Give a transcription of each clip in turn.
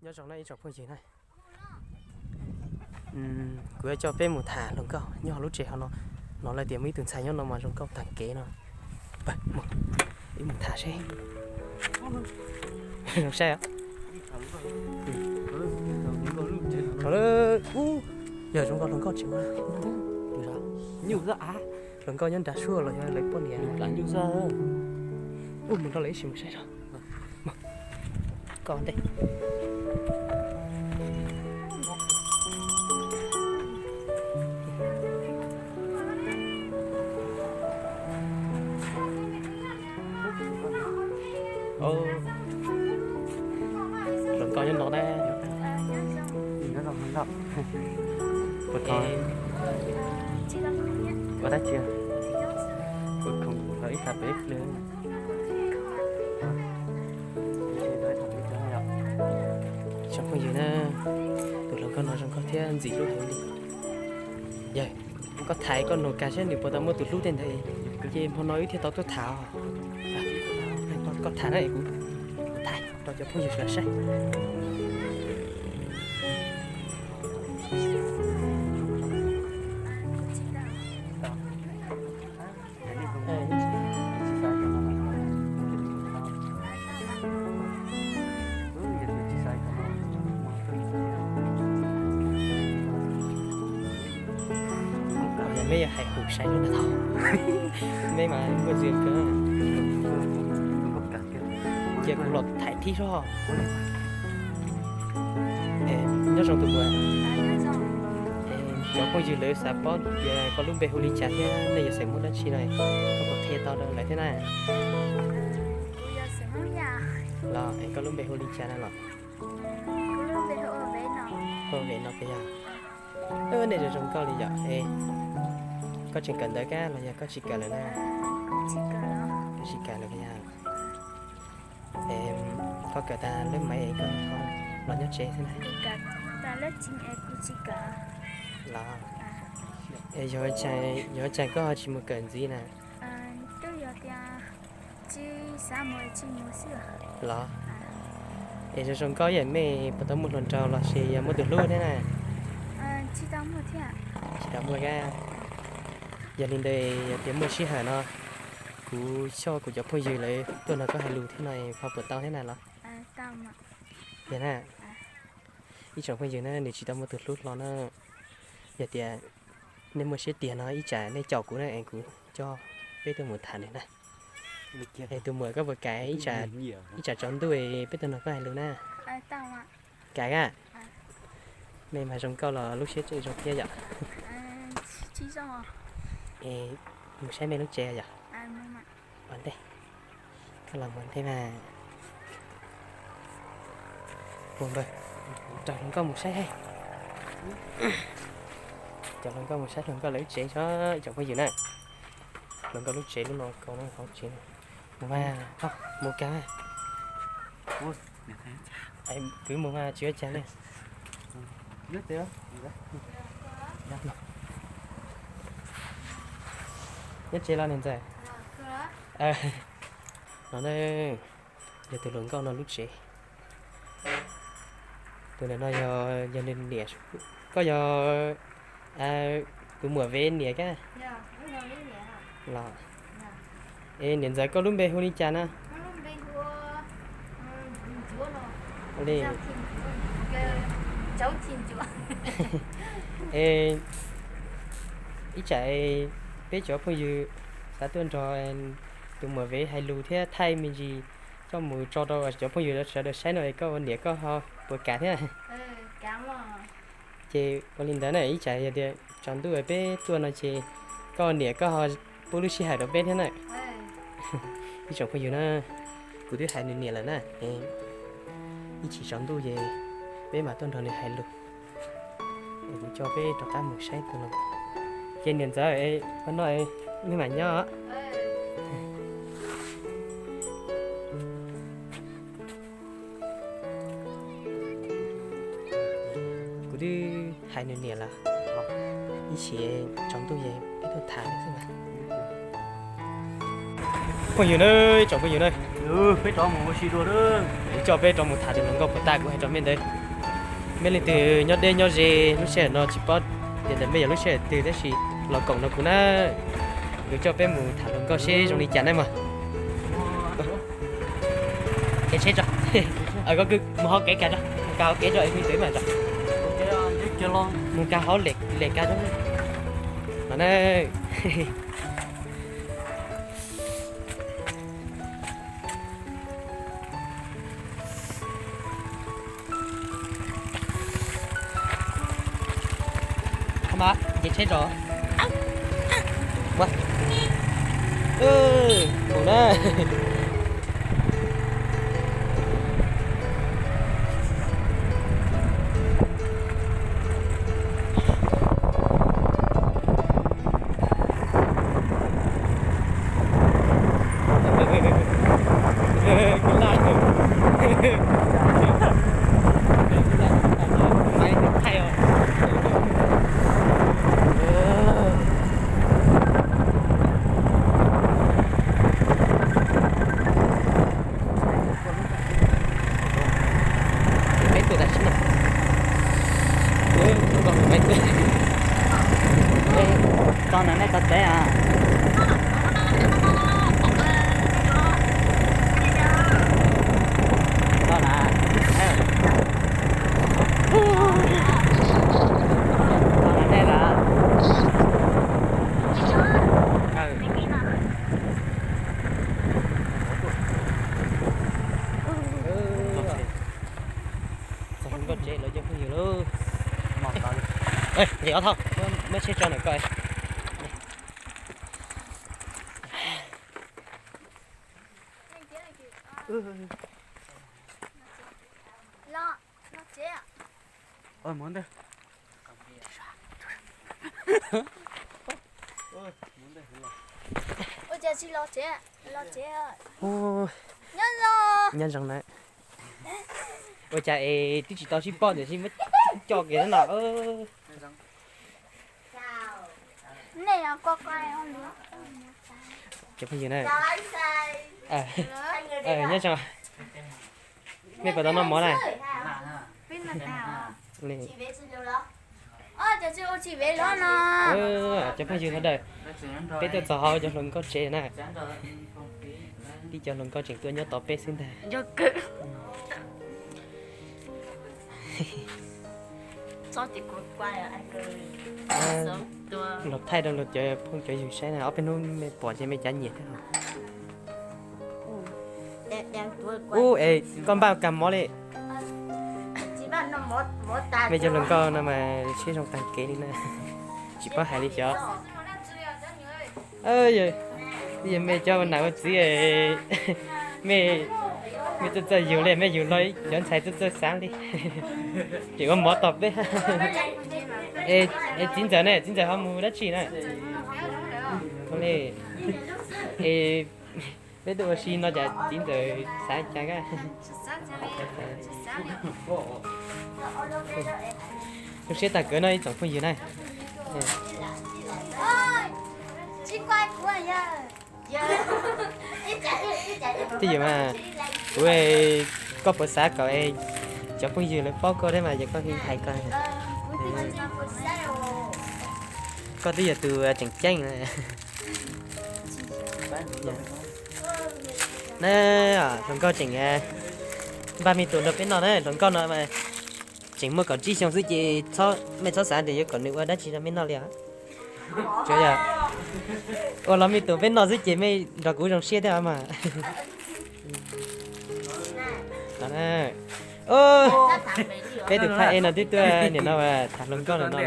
Nyob zoo na ib tsoom phooj ywg na, kuv yuav coj peb mus tham hluas nkauj nyob hauv lub tsev hauv no. Hnov lawv tias muaj ib tug ntxhais nyob no mas zoo nkauj tag kev no. Mus, ib mus tham seb. Zoo saib os. Yog zoo nkauj hluas nkauj tsev. Hluas nkauj nyob nrad suab los yog lawv poj niam. Ub, mus nrog lawv ib sim mus saib tso. Koj ntej. Hluas nkauj nyob no na. Puas thov, ua dab tsi? Kuv khoom los ib tag pem ib pliag. Tsoom phooj ywg na, tus hluas nkauj no zoo nkauj thiab ntxim hlub heev li. Yawg, koj tham koj nug kag seb nws puas tau muaj tus hlub tej ntawd, ces hmo no wb thiaj tau tuaj tham. Koj tham na es kuv tham rau cov phooj ywg sawv daws saib. Meb yog hais hum sai lub na thaum, meb mas muaj zia kawg. Cia kuv los thaiv thib soj. Nyob zoo tus muam. Cov phooj ywg lawv xav paub tias koj lub npe hu li cas thiab nej yuav xav muab dab tsi no, koj puas qhia tau rau lawv thiab na? Los es koj lub npe hu li cas na los? Hu Vem no puas yog? Nej zoo zoo nkauj li yom. Es koj tseem kawm ntawv kab los yog koj tsis kawm lawm na? Koj tsis kawm lawm puas yog? Es koj kawm tag lub maiv es koj los nyob tsev xwb na? Los, es yog ua cas koj ho tsis mus kawm ntxiv na? Los, es zoo zoo nkauj ib yam mej puas tau muaj hluas nraug los sis yog muaj tus hlub thiab na? Tsis tau muaj kab. Yog li ntawd yog tias muaj sij hawm no kuv coj kuv cov phooj ywg lawv tuaj nrog koj hais lus thiab no ho puas tau thiab na los? Yog na, ib tsoom phooj ywg na nws tsis tau muaj tus hlub hlo na, yog tias nej muaj siab tiag no ib tsam nej caum kuv na es kuv coj peb tuaj mus tham nws na. Es tus muam koj puas kam ib tsam tsaus ntuj peb tuaj nrog koj hais lus na? Kam a. Mej mas zoo nkauj los lub siab tseem zoo thiab yom. Es mus saib mej lub tsev yom. Ua ntej, koj los mus ntej mas. Mus npawg, raws hluas nkauj mus saib. Cov hluas nkauj mus saib hluas nkauj lawv lub tsev tso ib tsoom phooj ywg na. Hluas nkauj lub tsev lub no kaus no hauv tsev. Mus mas, mus kag. Kwv mus mas tsis ua cas ne. Nyob tsev los niam ntxawm? No na, yog tus hluas nkauj no lub tsev. Tus ntawm no yog, yog nws niam. Koj yog tus muam Vev niam kab? Los, es niam ntxawm koj lub npe hu li cas na? Li, es ib tsam peb cov phooj ywg xav tuaj nrog tus muam Vev hais lus thiab thaij me ntsis coj mus tso rau cov phooj ywg sawv daws saib no es koj ua niam koj ho puas kam thiab? Ces ua li ntawd na, ib tsam yog tias tsaus ntuj peb tuaj no ces koj ua niam koj ho pub lub sij hawm rau peb thiab na. Ib tsoom phooj ywg na, kuv twb hais nws niam lawm na, ib chim tsaus ntuj ces peb mam tuaj nrog nws hais lus. Es kuv coj peb rov qab mus saib tus no. Ces niam ntxawm, ua no nej mam nyob. Kuv twb hais nws niam lawm, ib chim tsaus ntuj es peb tuaj tham xwb mas. Phooj ywg na, ib tsoom phooj ywg na, peb rov mus ua si dua, coj peb rov mus tham tus hluas nkauj puas tag kuv hais rau mej ntawd. Mej leej twg nyob deb nyob ze lub sij hawm no tsis paub tias ntawm mej yog lub sij hawm twg tab sis los koom no kuv na, kuv coj peb mus tham hluas nkauj seb zoo li cas na mog. Kev tsheb tso, koj mus hauv kev kag tso, mus kag hauv kev tso es mus ntawd mas tso, mus kag hauv lem kag tso no na. Nce tsheb tso. Mus na. Peb tuaj tam sim no. Tau na, nej tau teb a? Tau na. Tau na nej lawm. Txog hluas nkauj tsev lawm cov phooj ywg lauj. Nqis ob thauj, muab tsheb tso ntawm ko. Nyob zoo na. Ua cas es twb tsis tau sib pom tiam sis muab coj kiag no. Cov phooj ywg na, nyob zoo. Mej puas tau noj mov na? Cov phooj ywg sawv daws, peb tuaj txog hauv cov hluas nkauj tsev na. Tib cov hluas nkauj tseem tuaj nyob tos peb xwb ntag. Los thaij rau luag cov phooj cov ywg saib na, ob peb hnub mej pom ces mej cav nyiam thiab. Ub, es koj npaj kag mov li. Mej cov hluas nkauj no mas siab zoo taag kev li na, tsis paub hais li xyov. Yog mej cov ua nam ua txiv, mej, mej txawj txawj yug li, mej yug los cov ntxhais txawj txawj xav li. Tseem ua mov tos peb. Es txiv ntxawm ne, txiv ntxawm ho mus dab tsi na? Es peb tuaj ua si no cas txiv ntxawm xav cas kab? Zoo siab tag kawg no ib tsoom phooj ywg na. Twj ywm mas, kuv, koj puas xav kom cov phooj ywg lawv paub koj thiab mas yog koj hais koj. Koj twb yog tus tseem ceeb. Na, hluas nkauj tseem npaj me tus rau peb noj na, hluas nkauj no mas tseem muaj kaum tsib xyoo xwb ces mej txhob xav tias yuav kom nws ua dab tsi rau mej noj li os. Tsuas yog ua los me tus peb noj xwb ces mej nrog kuv zoo siab thiab mas. Peb tus phaj ej no twb tuaj nim no tham hluas nkauj no na.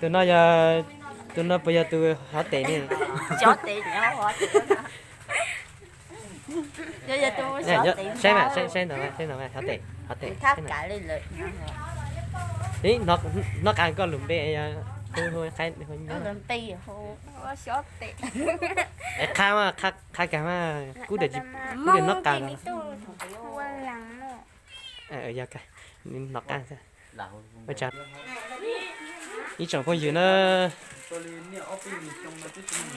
Tus no yog, tus no puas yog tus hov tes ne? Saib, saib ntawd, saib ntawd, hov tes, hov tes. Hnov qab koj lus npe, qha mas, qha kag mas, kub, kub hnov qab. Yog, hnov qab. Ib tsoom phooj ywg na,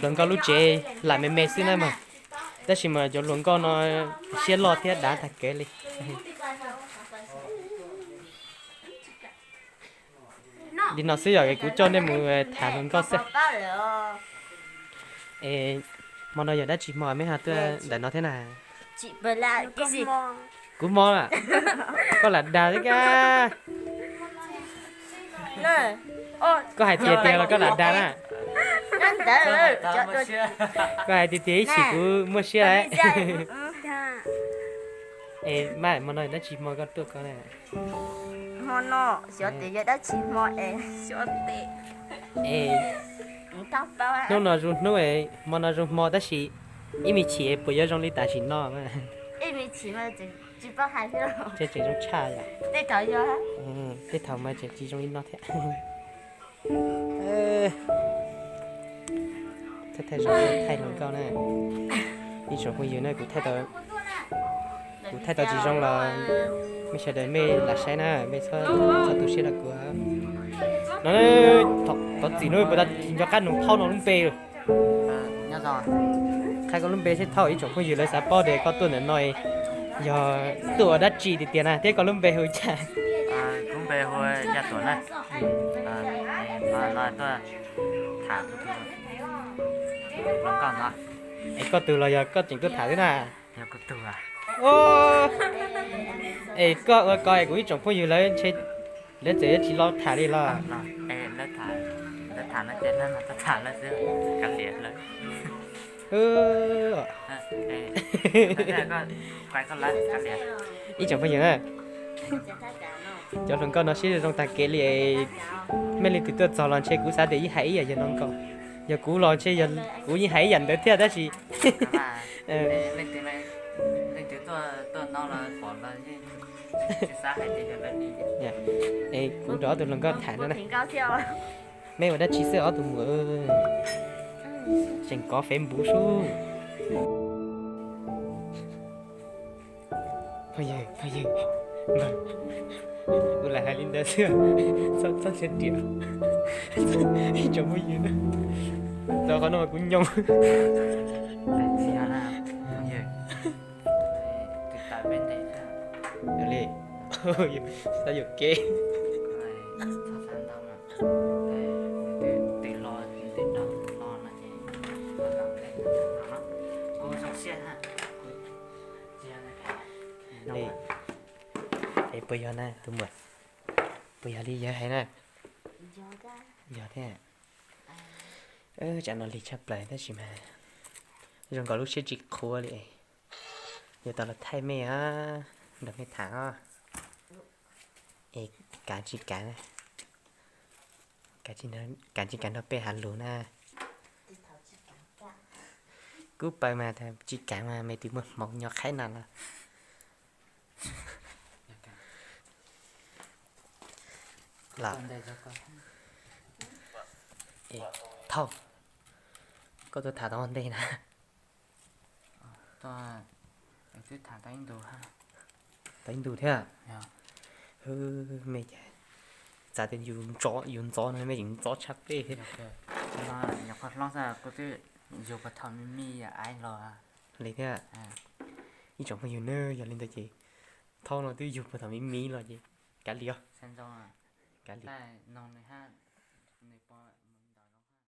hluas nkauj lub tsev lam me me xwb na mas. Tab sis mas cov hluas nkauj no siab loj thiab dav tag kev li. Li no xwb yog kuv coj nej mus tham hluas nkauj xwb. Es hmo no yog dab tsi hmo me ho tuaj ntawm no thiab na? Kuv hmo, koj lam dag thiab kab. Koj hais tiag tiag los koj lam dag na? Koj hais tiag tiag ib sim kuv muaj siab lawm. Es mas hmo no dab tsi hmo koj tuaj ko na? Es hnub no zoo hnub, hmo no zoo hmo tab sis ib me chim puas yuav zoo li tam sim no? Tseem zoo tshaj yom. Tej thaum mas tseem tsis zoo li no thiab. Thaij zoo thaij hluas nkauj na. Ib tsoom phooj ywg na, kuv thaij tau tsis zoo los mej sawv daws mej lam saib na, mej txhob tu siab rau kuv. No, thov txim no puas tau nco qab nug Thauj no lub npe lawm? Qhia koj lub npe seb Thauj, ib tsoom phooj ywg lawv xav paub tias koj tuaj ntawm no yog tuaj ua dab tsi tiag tiag na, thiab koj lub npe hu cas? Lub npe hu Yaj Tuam na. Tuaj tham hluas nkauj no. Es koj tus los yog koj tseem tuaj tham xwb na? Es koj ua ko es kuv ib tsoom phooj ywg lawv ntshe lawv txawm yuav tsis los tham li los? Ib tsoom phooj ywg na, cov hluas nkauj no siab zoo tag kev li. Mej leej twg tuaj txog los ntshe kuv xav tias yeej hais ib yam yog no nkaus. Yog kuv los ntshe kuv yeej hais ib yam ntawd thiab tab sis kuv nrog ob tug hluas nkauj tham no na. Mej ua dab tsi xwb ob tug muam? Tseem kov Facebook sub. Phooj ywg, phooj ywg, kuv lam hais li ntawd xwb, txhob ntsia riam. Ib tsoom phooj ywg, txog qhov no mas kuv nyoog. Li, xav yuam kev. Li, es puas yog na tus muam? Puas yog li yawg hais na? Yog thiab. Tsam no lig tshaj plaws tab sis mas zoo nkaus lub siab tsis qhuav li. Yuav tau los thaij mej os, nrog mej tham os. Es kav tsis kav, kav tsis kav nrog peb has lus na. Kuv paws mas tsis kav mas mej twb muaj hmoov nyob qhaib na los. Los, Thauj, koj tuaj tham tau ntej na? Tau ib ntus thiab. Hwb, mej cas txav tias yus ntxov no mej tseem ntxov tshaj peb thiab. Li thiab. Ib tsoom phooj ywg na, yog li ntawd ces Thauj no twb yug puag thaum me me los ces kav liam, kav liam.